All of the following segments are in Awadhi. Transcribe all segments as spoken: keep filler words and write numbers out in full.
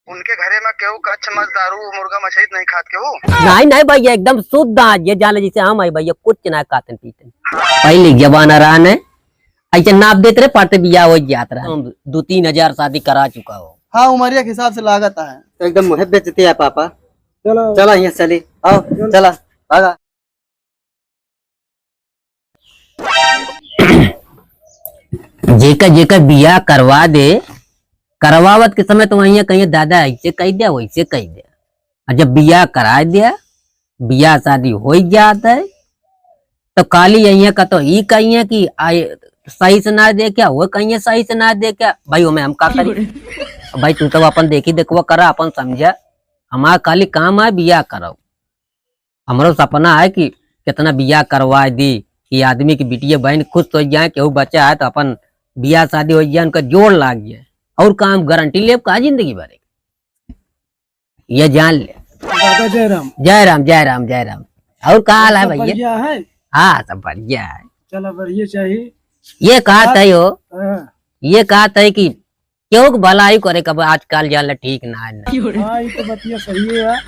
उनके घरे में केहू कच्छ मस दारू मुर्गा मछली नहीं खात केहू? नहीं, नहीं भैया, एकदम शुद्ध आज ये जान ले, जैसे हम है भैया, कुछ ना खाते पीते। पहले जमाना रहा न, ऐसे नाप देत रहे, पड़ते बियाह हो जात रहा। हम दो तीन हजार शादी करा चुका हो। हाँ, उमरिया के हिसाब से लागत है। तो एकदम मुहे बेचते हैं पापा। चलो। चला यहाँ चली, आओ, चलो। चला, भागा। जेकर जेकर बियाह करवा दे, करवावत के समय तो वहीं कहिए, "दादा, ऐसे कह दे, वैसे कह दे।" और जब बियाह करा दे, बियाह शादी हो जात है, तो खाली यहीं का तो ई कहिए कि आए, "सही से ना देखे," वो कहिए, "सही से ना देखे।" भाई, ओमे हम का करी? भाई, तू तो अपन देखी देखवा करा, अपन समझा। हमारा खाली काम है बियाह करो। हमरो सपना है कि कितना बियाह करवा दी कि आदमी की बिटिया बहन खुश हो जाए, केहू बच्चा है तो अपन बियाह शादी हो जाए, उनका जोड़ लाग जाए, और काम गारंटी लेब का जिंदगी भर। ये जान ले। दादा जय राम। जय राम, जय राम, जय राम। और का हाल है सब भैया? बढ़िया है? हाँ, सब बढ़िया है। चला, बढ़िया चाहिए। ये कहा बात तय हो, हाँ। ये कहा तय कि केहू के भलाई करे, कब आजकल जान ले ठीक ना है ना। हाँ, ये तो बतिया सही है यार।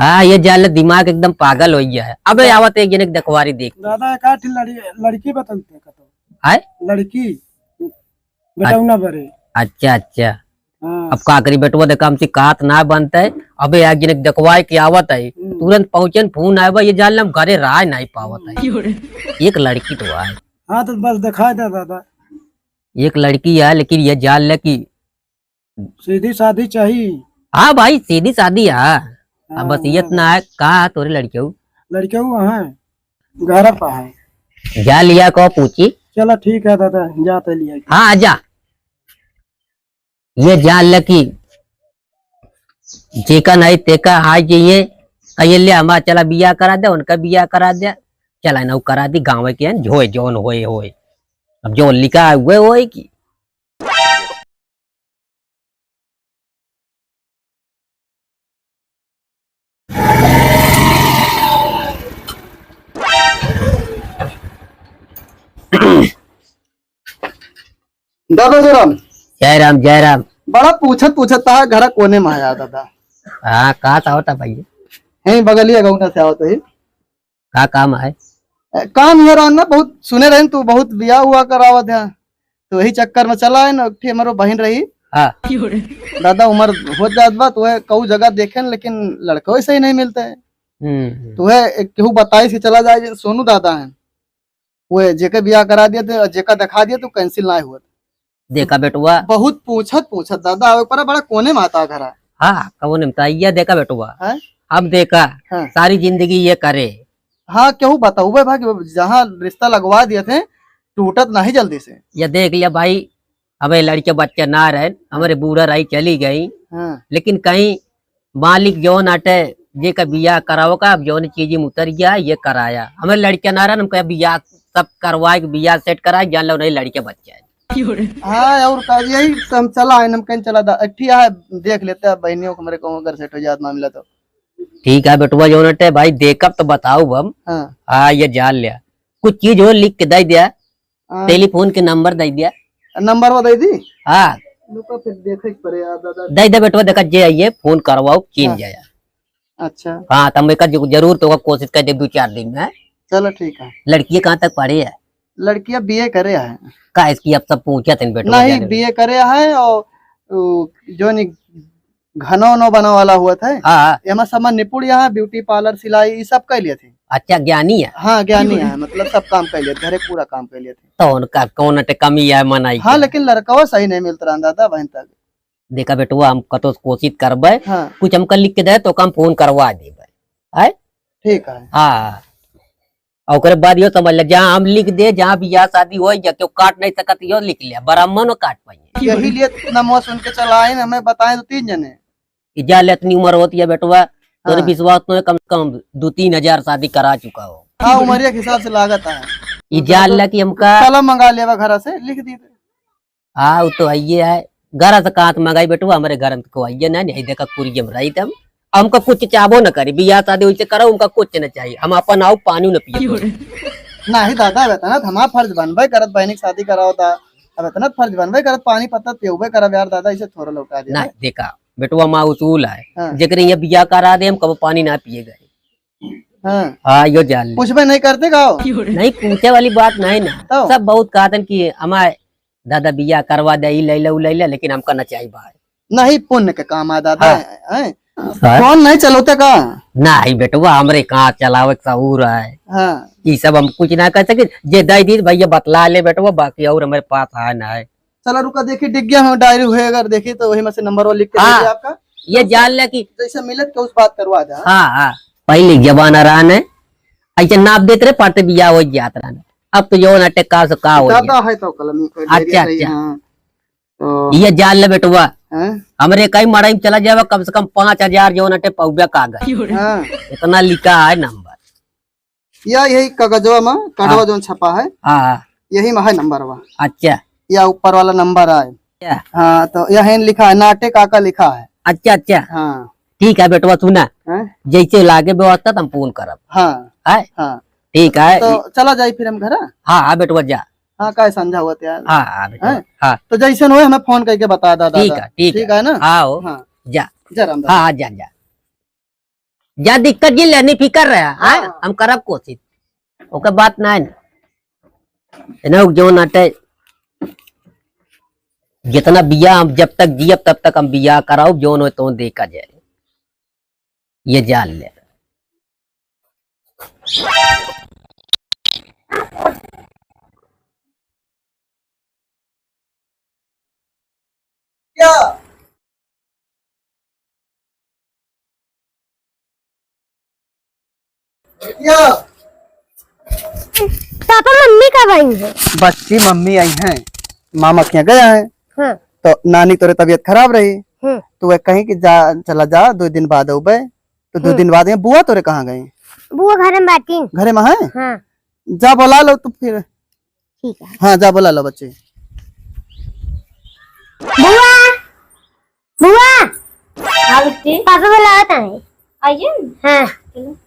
हाँ, ये जान ले दिमाग एकदम पागल हो गया है। अबे आवत एक जने के देखवारी देख। दादा, एक आठ लड़ी-, लड़की बतलते का तो। आय? लड़की। बेटौना बरे। अच्छा, अच्छा। हाँ। अब का करी बेटवा, देखा हमसे कात ना बनता है। अबे एक जने के देखवाए के आवत है। हम्म। तुरंत पहुँचन, फोन आए बा, ये जान ले हम घरे रह नहीं पावत है। एक लड़की तो आए। हाँ, तो बस दिखा दे दादा। एक लड़की है, लेकिन ये जान ले कि सीधी सादी चाहिए। हाँ भाई, सीधी सादी है। अब हाँ, बस ये हाँ। इतना है, का तोरे लड़कियों? लड़कियों वहाँ है, घर पर है। जा लिया को पूछी। चला ठीक है दादा, जाते लिया। हाँ, आजा। ये जान ले कि जेका नहीं तेका हाय जाइए, कहिए ले हमारा चला बियाह करा दे, उनका बियाह करा दे, चला ना करा दी, गाँव के हैं, जोए जौन होए होए। अब जो लिखा है, वह होए कि। दादा जय राम। जय राम, जय राम। बड़ा पूछत पूछत तहा घरा कोने में आया दादा। हाँ, कहाँ से आवता भैया? यहीं बगलिया गौना से आवत है। का काम है? ए, काम ये रहा ना, बहुत सुने रहे तू बहुत बियाह हुआ करावत है, तो यही चक्कर में चला है ना, एक ठे हमारो बहन रही। हाँ। दादा उम्र हो जात बा, तो वह कऊ जगह देखे न, लेकिन लड़का वैसे ही नहीं मिलता है। हम्म। तो वह एक केहू बताइस के चला जाए, सोनू दादा हैं, वो जेके बियाह करा दिया थे और जेका दिखा दिया तो cancel ना हुआ। देखा बेटवा। बहुत पूछत पूछत दादा आवे पर बड़ा कोने में आता घर है। हाँ, कौन में तो ये देखा बेटवा। हैं? अब देखा, हाँ। सारी जिंदगी ये करे। हाँ, केहू बताउबे भा कि जहाँ रिश्ता लगवा दिए थे, टूटत नहीं जल्दी से। ये देख लिया भाई, अबे लड़के बच्चे ना रहे, हमारे बूढ़ा रही चली गई, हाँ। लेकिन कहीं मालिक जौन आटे, जेका बियाह कराओ का, अब जौन चीज में उतर गया, ये कराया। हमें लड़के ना रहे, हम कहे बियाह सब करवाए के, बियाह set कराए, जान लो नहीं लड़के बच्चे हैं। हाँ, और का, यही तो हम चला है, हम कहीं चला दा, अठी है, देख लेते हैं बहनियों को, मेरे को अगर set हो जात मामला तो। ठीक है बेटवा, जौन आटे भाई, देखब तो बताओ हम। हाँ। हाँ, ये जान लिया, कुछ चीज हो लिख के दे दिया। हाँ। टेलीफोन के नंबर दे दिया। नंबर वो दे दी? हाँ। रुको फिर देखे के पड़े यार दादा। दे दे बेटवा, देखा जे आइए, फोन करवाओ, चीन हाँ। जाया। अच्छा। हाँ, तो हम एक जरूर तो कोशिश कर दे दो चार दिन में। चलो ठीक है। लड़की कहाँ तक पढ़ी है? लड़कियाँ बीए करे है। का इसकी अब सब पूछा थे बेटवा नहीं, जाने। बीए करे है और उ, जो नहीं घनो उनो बना वाला हुआ था। हाँ। एमा सब में निपुण यहाँ, beauty parlour, सिलाई, ये सब कर लिए थे। अच्छा, ज्ञानी है। हाँ, ज्ञानी है, मतलब सब काम कर लिए थे, घरे पूरा काम कर लिए थे। तो उनका कौन अटे कमी है, मनाई हाँ, के? लेकिन लड़कवा सही नहीं मिलत रहा दादा, बहन तक। देखा बेटवा, हम कतो कोशिश करबे, हाँ। कुछ हमका लिख के दे तो हम फोन करवा देबे, है? ठीक है। हाँ। और ओकरे बाद यो समझ ले, जहाँ हम लिख दे, जहाँ बियाह शादी होई, या केहू काट नहीं सकत, यो लिख ले, ब्राह्मण काट पाइए। यही लिए नमवा सुन के चला आए, हमें बताए दो तीन जने। ई जा ले, इतनी उम्र होती है बेटवा, तोरे हाँ। विश्वास तो है, कम से कम दो तीन हजार शादी करा चुका हो। हाँ, उमरिया के हिसाब से लागत है। ई जा ले कि हमका कलम मंगा लेवा घर से, लिख दी। हाँ, वो तो है, ये है। घर से कहाँ से मंगाई बेटवा, हमारे घर में तो कोई है ना, नहीं देखा कुरियम रही तम। हमका कुछ चाहबो न करी, बियाह शादी वैसे करो, हमका कुछ न चाहिए, हम अपन आओ पानी न पिए। नहीं दादा, अब इतना तो हमारा फर्ज बनबे करत, बहनी की शादी कराओ था, अब इतना फर्ज बनबे करत, पानी पत्ता पियोबे करब यार दादा, इसे थोड़ा लौटा दे। नहीं, देखा, बेटवा माँ उसूल है, हाँ। जेकरे यहाँ बियाह करा दे, हम कबो पानी ना पिए गए। हाँ। हाँ, यो जान ले। पूछबे नहीं करते का हो? नहीं, पूछे वाली बात नहीं ना। तो? सब बहुत कहतन कि हमारे दादा बियाह करवा दे, ई लैला, ऊ लैला, लेकिन हमका ना चाहिए भाई। नहीं, पुण्य के काम आ दादा, हाँ। हैं? हाँ। फोन नहीं चलौते का? नहीं बेटवा, हमरे कहाँ चलावे के सहूर है। हाँ। ई सब हम कुछ ना कर सके। जे दे दी भैया बतला ले बेटवा, बाकी और हमारे पास है ना है। चला रुका, देखी डिग्गिया में डायरी हुए, अगर देखी तो वही में से नंबर वो लिख के दे हाँ। दे आपका। ये जान ले कि जैसे मिलत के उस बात करवा दे। हाँ, हाँ। पहले जमाना रहन है, ऐसे नाप देत रहे, पढ़ते बियाह हो जात रहन। अब तो जौन अटे का से का हो ज्यादा गया। है तो कलमी कोई अच्छा, डायरी अच्छा। हाँ। तो ये जान ले बेटवा, हाँ? हमरे कई मड़ई में चला जावे, कम से कम पाँच हजार जौन अटे पौबे कागज। हाँ। इतना लिखा है नंबर। या यही कागजवा में, कार्डवा हाँ। जौन छपा है, हाँ, हाँ। यही में है नंबरवा। अच्छा। या ऊपर वाला नंबर है। अच्छा। हाँ, तो यही लिखा है, नाटे काका लिखा है। अच्छा, अच्छा। हाँ। ठीक है बेटवा, सुना। हाँ? जैसे लागे व्यवस्था, तो हम फोन करब। हाँ। है? हाँ। ठीक है। तो चला जाई फिर हम घर? हाँ, हाँ बेटवा, जा। हाँ, काहे संझा हुआ तैयार? हाँ, हाँ बेटवा, हैं? हाँ। तो जैसे होए, हमें फोन करके बता दा, ठीक दादा। है, ठीक ठीक है। है ना? हाँ, हो। हाँ। जा। जा राम दादा। हाँ, हाँ, जा, जा। जा दिक्कत जी लेनी फिकर रहा, हाँ, हैं? हाँ। हम करब कोशिश। ओके बात ना है ना। इन्हें जो नाटे, जितना बियाह हम जब तक जियब, तब तक हम बियाह कराओ, जौन हो तो देखा जाए। ये जान ले। क्या? क्या? पापा, मम्मी कब आई है? बच्ची, मम्मी आई हैं, मामा के यहाँ गया है। हाँ। तो नानी तोरे तबीयत खराब रही, हम्म। तो वह कहीं कि जा, चला जा, दो दिन बाद अउबे। तो दो हम्म। दिन बाद ये बुआ तोरे कहाँ गई? बुआ घर में बाटी। घरे में है? हाँ। जा बुला लो तू फिर। ठीक है। हाँ, जा बुला लो बच्ची। बुआ, बुआ। हाँ बिट्टी। पापा बुलावत हैं। आइए। हाँ। चलो।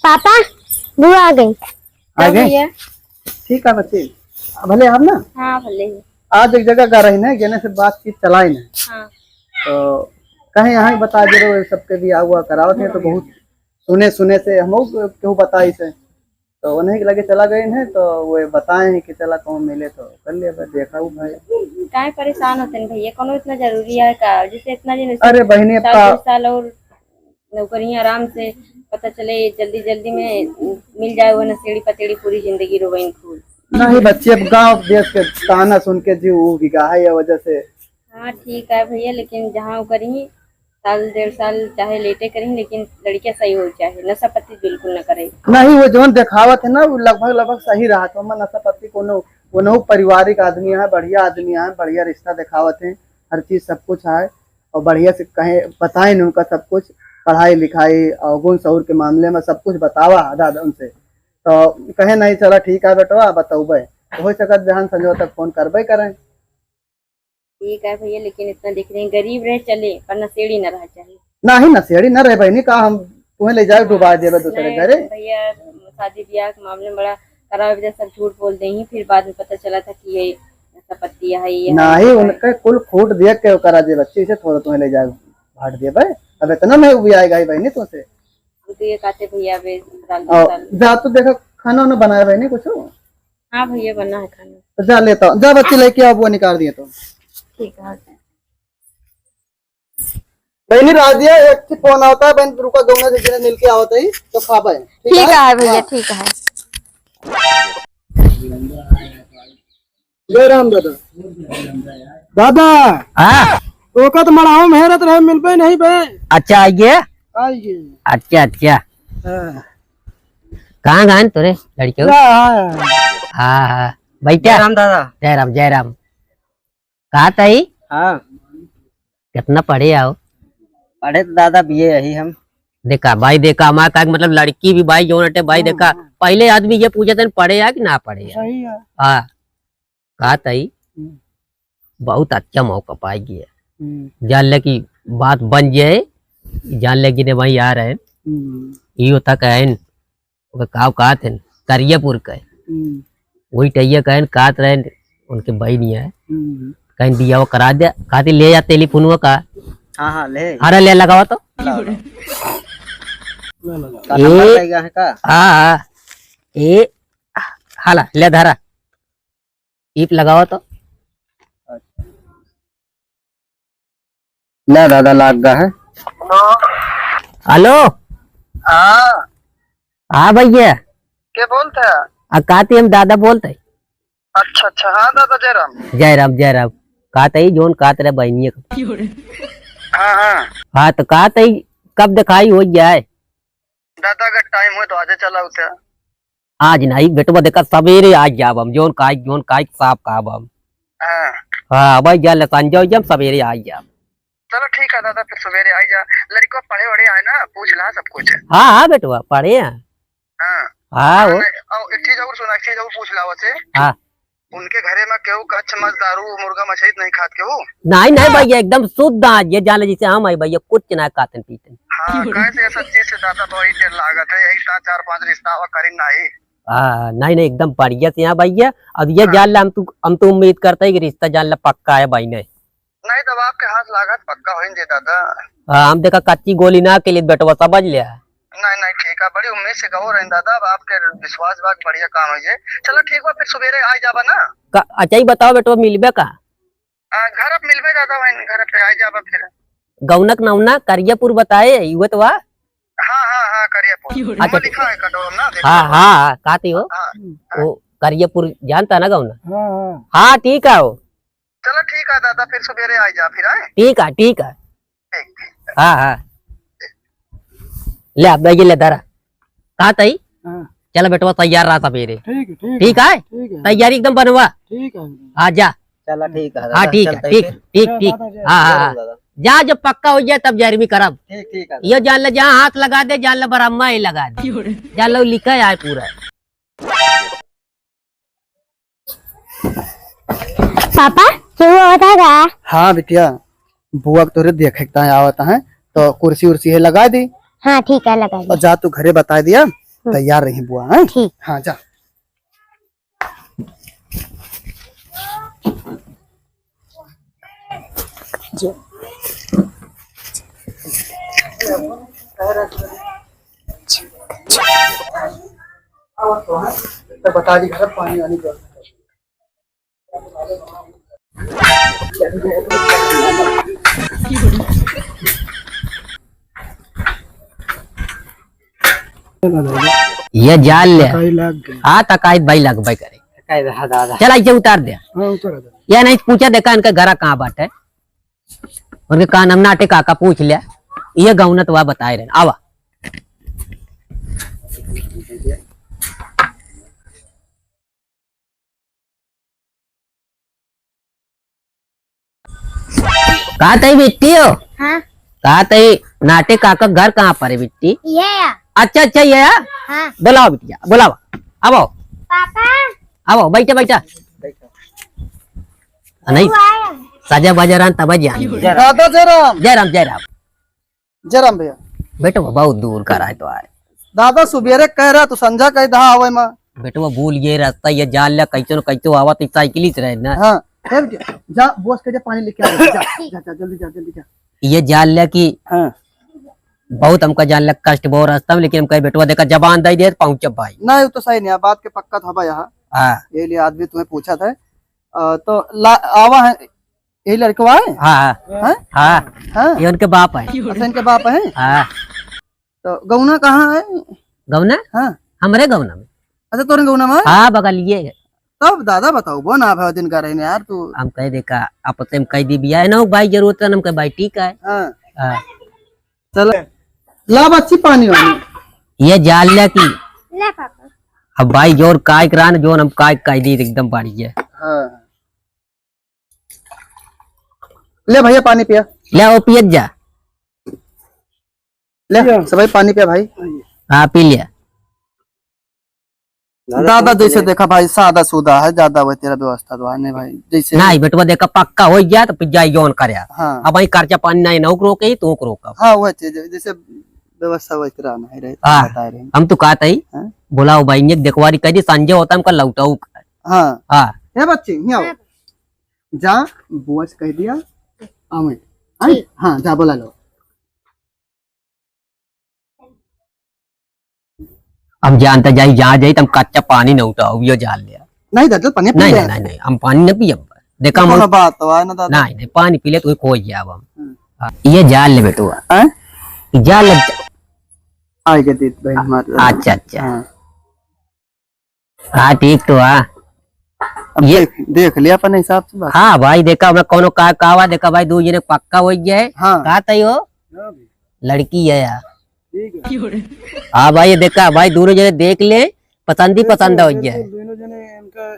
पापा, बुआ आ गई। आ गई? भैया। ठीक है बच्ची, भले हम ना। हाँ, भले ही। आज एक जगह गा रही ना, जेने से बातचीत चलाई ना। हाँ। तो कहीं यहाँ बता दे रहे, सबके बियाह हुआ करावत है, तो बहुत सुने, सुने से हम केहू बताई से, तो उन्हीं के लगे चला गए हैं, तो वो बताए हैं कि चला कहूँ मिले तो कर ले, बस देखा हूँ भाई। काहे परेशान होते हैं भैया, कोनो इतना जरूरी है का? जैसे इतना दिन से अरे बहिनी, अब साल, का दो साल और नौकरियां आराम से, पता चले जल्दी जल्दी में मिल जाए, वो नशेड़ी पतेड़ी पूरी जिंदगी रोवेन खूब। नहीं बच्ची, अब गांव देश के ताना सुन के जीव उब गा है, ये वजह से। हाँ ठीक है भैया, लेकिन जहाँ वो करी साल डेढ़ साल चाहे लेटे करी, लेकिन लड़कियां सही हो चाहे नशा पत्ती बिल्कुल न करे। नहीं, वो जौन देखावत है ना, वो लगभग लगभग सही रहा। तो हम नशा पत्ती कोनो, कोनो पारिवारिक आदमी है, बढ़िया आदमी है, बढ़िया रिश्ता देखावत है, हर चीज सब कुछ है। और बढ़िया से कहे, बताएन उनका सब कुछ, पढ़ाई लिखाई और गुण सहूर के मामले में सब कुछ बतावा आधा आधा उनसे। तो कहे, "नहीं, चला ठीक है बेटवा, बतौबे।" तो हो सकत बिहान संझवा तक फोन करबे करें। ठीक है भैया, लेकिन इतना देख रहे हैं, गरीब रहे चले, पर नशेड़ी न रह चाहे। नहीं, नशेड़ी न रहे बहिनी, का हम तुम्हें ले जाए डुबा देबे दूसरे नहीं घरे? भैया, शादी ब्याह के मामले में बड़ा खराब है, सब झूठ बोल दे ही, फिर बाद में पता चला था कि ये संपत्ति है, ये है, नहीं, ये है। उनके कुल खूट देख के ओकरा जे बच्ची से थोड़ा तुम्हें ले जाए भाट देबे। अब इतना में उबियाए गई बहिनी तुमसे। हम तो ये कहते भैया, अब साल दो और साल। जा तू देखा, खाना वाना बनाए बहिनी कुछ? हाँ भैया, बना है खाना। तो जा लेता हूँ, जा बच्ची लेके आओ, वो निकाल दिए तो। ठीक है। बहिनी, राजिया, एक ठे फोन आवत है, बहिनी, रुका, गौना से जने मिलके आवत है, तो खाबे। ठीक ठीक है? है भैया, हाँ। ठीक है। जय राम दादा। दादा, हाँ। ओका तो मड़ावा में हेरत रहे, मिलबे नहीं बे। अच्छा, आइए। आइए। अच्छा, अच्छा। हाँ। कहाँ गए तोरे लड़के? हाँ, हाँ। हाँ, हाँ। बैठा। जय राम दादा। जय राम, जय राम। कहा ताई? हाँ। कितना पढ़े आओ? पढ़े तो दादा बीए यही हम। देखा भाई, देखा, हमारा का मतलब लड़की भी भाई जौन अटे भाई, हाँ, देखा, हाँ। पहले आदमी ये पूछे थे, पढ़े या कि ना पढ़े या? सही है। हाँ, कहा ताई? हम्म। बहुत अच्छा मौका पाई गया। हम्म। जान ले कि बात बन जाए, जान ले कि ने भाई आ रहे हैं। हम्म। ये होता कहे ओके काव कहत हन, करियापुर के। हम्म। वही टैया कहन कहत रहन, उनके बहिनी है। हम्म। तनी बियाह करा दे, कहती ले जा टेलीफोनवा का। हाँ, हाँ, ले। अरे ले लगावा तो। ला, ला। का ए, नंबर रह गया है का? हाँ, हाँ। ए, हाला, ले धरा। ईप लगावा तो। ले दादा, लाग गा है। हेलो। हेलो। हाँ। हाँ भैया। के बोलत है? आ, काती हम दादा बोलत है। अच्छा, अच्छा, हाँ दादा, जय राम। जय राम, जय राम। कात है, जौन कात रहे बहनिया का। हाँ, हाँ। हाँ, तो कात है, कब दिखाई हो जाए? दादा, अगर टाइम हो तो आजे चला उठे। आज नहीं बेटवा, देखा सवेरे आ जाब हम, जौन काई, जौन काई साफ कहब हम। हाँ। हाँ, भाई जा ले संजय, जब सवेरे आ जाब। चलो ठीक है दादा, फिर सवेरे आ जा। लड़को पढ़े वढ़े आए ना, पूछ ला सब कुछ। हाँ, हाँ बेटवा, पढ़े हैं। हाँ। हाँ, हाँ, वो। नहीं, और एक चीज और सुना, एक चीज और पूछ ला वैसे। हाँ। उनके घरे में केहू कच्छ मस दारू मुर्गा मछली नहीं खात केहू? नहीं, नहीं हाँ। भैया, एकदम शुद्ध आज ये जान ले, जैसे हम है भैया, कुछ ना खाते पीते। हाँ, कैसे ऐसा चीज से दादा बहुत देर लागत है, यही साथ चार पांच रिश्ता हुआ करीन नहीं। हाँ, नहीं, नहीं, एकदम बढ़िया से यहाँ भैया। अब ये हाँ। जान ले, हम तू, हम तो उम्मीद करते हैं कि रिश्ता जान ले पक्का है भाई ने। नहीं, तब आपके हाथ लागत पक्का होइन जे दादा। हाँ, हम देखा कच्ची गोली ना के लिए बेटवा, समझ लिया। नहीं, नहीं, ठीक है, बड़ी उम्मीद से गहो रहे दादा, अब आपके विश्वास बात बढ़िया काम है ये। चलो ठीक बा, फिर सवेरे आ जाबा ना। का, अच्छा ही बताओ बेटवा, मिलबे का? आ, घर अब मिलबे दादा, वहीं घर पे आ जाबा फिर। गौनक नौना करियापुर बताए, युवत वा? हाँ, हाँ, हाँ, करियापुर। अच्छा, वो लिखा है कटोर ना, देखो। हाँ, हाँ, हाँ, काती हो? हाँ, हाँ। वो करियापुर जानता ना गौना? हाँ, हाँ। हाँ, ठीक है हो। चलो ठीक है दादा, फिर सवेरे आ जा फिर, आए? ठीक है, ठीक है। ठीक, ठीक। हाँ, हाँ। ले, अब ये ले धरा। कहा तई? हाँ। चलो बेटवा, तैयार रहा सवेरे। ठीक है, ठीक ठीक है। है? ठीक है। तैयारी एकदम बनवा। ठीक है। हाँ, जा। चलो ठीक है हाँ, दादा, ठीक है, चलते हैं ठीक, फिर। ठीक, जय ठीक। दादा, जय। हाँ, हाँ, जय हाँ। दादा। जा, जब पक्का हो जाए तब जैरमी करब। ठीक, ठीक है ये दादा। जान ले, जहाँ हाथ लगा दे, जान ले बरम्मा ही लगा दे। जान ले लिखा है पूरा। पापा, केहू आवत है का? हाँ बिटिया, बुआ के तोरे देखे के ताईं आवत है, तो कुर्सी उर्सी है लगा दी। हाँ ठीक है, लगा दी। और जा तू घरे बता दिया, हम्म। तैयार रही बुआ, हैं? ठीक। हाँ जा। तो बता दी घर पानी वानी व्यवस्था। ये जान ले। तकाई लाग गई। हाँ, तकाई भाई लगबे करे। तकाई रहा दादा। चल, ऐसे उतार दे। हाँ, उतार दे। ये नहीं पूछा, देखा इनका घरा कहाँ बाटे। उनके का नाम नाटे काका पूछ लिया। ये गौनत वा बताए रहे। आवा। का तई बिट्टी हो? हाँ। का तई नाटे काका घर कहाँ पर है बिट्टी? ये है। अच्छा, अच्छा, ये है? हाँ। बुलाओ बिटिया, बुलाओ। अब आओ। पापा। अब आओ, बैठा, बैठा। नहीं, वो आया। सजा बजा रहन तब जान। जय राम। दादा जय राम। जय राम, जय राम। जय राम भैया। बेटवा, बहुत दूर का रहा है तो आए। दादा, सुबेरे कह रहा, तू संझा कह दहा आवे माँ। बेटवा, भूल गए रास्ता, ये जान लिया, कैसे न कैसे आवा, तो साइकिल ही से रहे ना। हाँ, फिर क्या? जा, बॉस के जा, पानी लेके आ, जा, जा, जा, जल्दी जा, जल्दी जा। ये जान लिया कि हाँ। बहुत हमका जान लिया, कष्ट बहुत रास्ता में, लेकिन हम कहे, "बेटवा, देखा, जबान दे दे, पहुँचब भाई।" नहीं, वो तो सही नहीं है, बात के पक्का था भाई यहाँ। हाँ। ये लिए आदमी तुम्हें पूछा था। अ, तो ला, आवा है, यही लड़कवा है? हाँ, हाँ। हैं? हाँ। हाँ। ये उनके बाप है। अच्छा, इनके बाप है? हाँ। तो गौना कहाँ है? गौना? हाँ। हमरे गौना में। अच्छा, तोरे गौना में? हाँ, बगलिए है। तब दादा बताओ, वो ना भाव दिन का रहे यार तू। हम कह देखा, आपस में कह दी बिया है ना, भाई जरूरत है, हम कह भाई ठीक है। हाँ। हाँ। चलो, ला बच्ची पानी वानी। ये जान लिया कि ले पापा। अब भाई जोर काय करान, जोन हम काय कह दी एकदम बढ़िया। हाँ। ले भैया पानी पिया। ले वो पियत जा। ले पिया। सबई पानी पिया भाई। हाँ, पी लिया। दादा, जैसे देखा भाई, सादा सुदा है, ज्यादा वह तेरा व्यवस्था तो है नहीं भाई, जैसे नहीं बेटवा, देखा पक्का हो गया तो फिर जाई जौन करे। हाँ। अब भाई खर्चा पानी नहीं, नौक रोके ही तो रोक। हाँ, वह चीज है, जैसे व्यवस्था वह तेरा नहीं रहे, हाँ। बता रहे हैं। हम तो कहते ही, हाँ। बुलाओ भाई, ने देखवारी कह दी, संजय होता हमका लौटाऊ। हाँ। हाँ। हे बच्ची, यहाँ आओ। जा, बुआ से कह दिया, आवे। हाँ? ठीक। हाँ, जा बोला लो। हम जानता जाई, जहाँ जाई, त हम कच्चा पानी न उठाओ, यो जाल ले। नहीं दादा, पानी पी नहीं, ले। नहीं, नहीं, नहीं, हम पानी न पियब। देखा, हम कोनो बात तो है ना दादा। नहीं, नहीं, पानी पी ले, तू खो जाब हम। हम्म। हाँ, ये जाल ले बेटुआ। हैं? ये जाल ले। आए के दीत भाई हमारे। अच्छा, अच्छा। हाँ। हाँ, ठीक तो है। अब ये देख, देख लिया अपने हिसाब से बस। हाँ भाई, देखा, हमरा कोनो का, का हुआ, देखा भाई, दू जने पक्का हो गया है। हाँ। का तय हो? हाँ भाई। लड़की है यार। ठीक है। हाँ भाई, ये देखा भाई, दोनों जने देख ले, पसंद ही पसंद हो गया है। दोनों जने इनका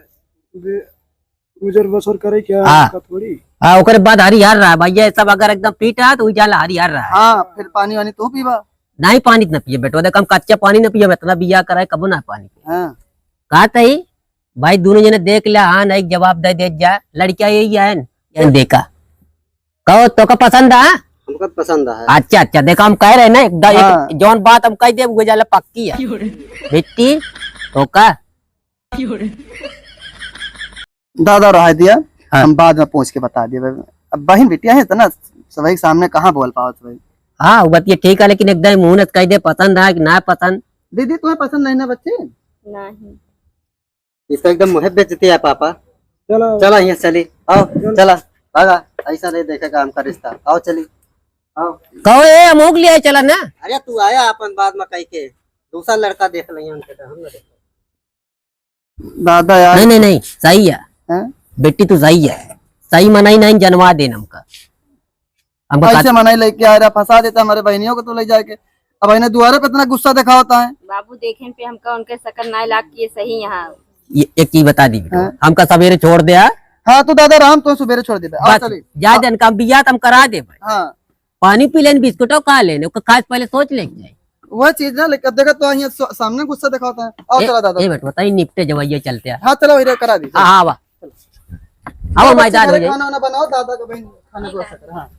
गुजर बसर करे क्या? हाँ। इनका थोड़ी। हाँ, ओकरे बाद हरिहर रहा है भैया, ये सब अगर एकदम फिट है तो उ जाला हरिहर रहा है। हाँ, फिर पानी वानी तू पीबा। नहीं, पानी त न पिए बेटवा, देख हम कच्चा पानी न पिए, इतना बिया कराए कबो ना पानी पिए। हाँ। का तई भाई, दोनों जने देख ले, हाँ नहीं जवाब दे दे जा, लड़किया यही है न, ये देखा। कहो, तोका पसंद आ? हमका पसंद है। अच्छा, अच्छा, देखा, हम कह रहे ना, एकदम एक हाँ। जौन बात हम कह देब, वो जाला पक्की है। बिट्टी, तोका? दादा, रहा दिया, हाँ। हम बाद में पूछ के बता दिए। अब बहन बिटिया है, इतना सभी के सामने कहाँ बोल पाओ भाई? हाँ, वो बात ये ठीक है, लेकिन एकदम मुँह न कह दे, पसंद है कि ना पसंद। दीदी, तुम्हें पसंद नहीं ना बच्ची? नहीं। इसका एकदम मुँह बेइज्जती है पापा। चलो। चलो, यहाँ चली। आओ, चलो। चला। भागा, ऐसा नहीं देखेगा हमका रिश्ता। आओ, चली। आओ। कहो, ए, अमोक ले आए, चला ना। अरे, तू आया अपन बाद में कह के। दूसरा लड़का देख लेंगे उनके, तो हम ना देख। दादा यार। नहीं, नहीं, नहीं, सही है। हैं? बेटी, तू सही है। सही मनई नहीं जनवा देन हमका। हमका ऐसे का- मनई लेके आ रहा, फंसा देता हमारे बहनियों को तो ले जाके। अब इन्हें दुआरे पे इतना गुस्सा दिखावता है। बाबू, देखेन पे हमका उनके शक्ल ना लाग कि ये सही यहाँ। ये एक चीज बता दी बेटा, हाँ। हमका सवेरे छोड़ दे, हाँ? हाँ, तू दादा राम तो सुबेरे छोड़ दे बे। आओ, बस, चलिए। जा दे, इनका हम बिया त हम करा दे भाई। हाँ। पानी पी लेन, बिस्कुटो खा लेन, ओकर खास पहले सोच लेके जाए। वह चीज ना, लेकिन अब देखा तो यहाँ स-, सामने गुस्सा दिखावता है। आओ, ए, चला दादा। ए बेटा, बताइए, निपटे जवाइये चलते हैं। हाँ, चलो, इधर करा दी। हाँ, हाँ, वाह। चलो। आओ, आओ, बच्चे, मैदान हो पहले जाए। खाना वाना बनाओ, दादा का बहन खाने को असर करे, हाँ।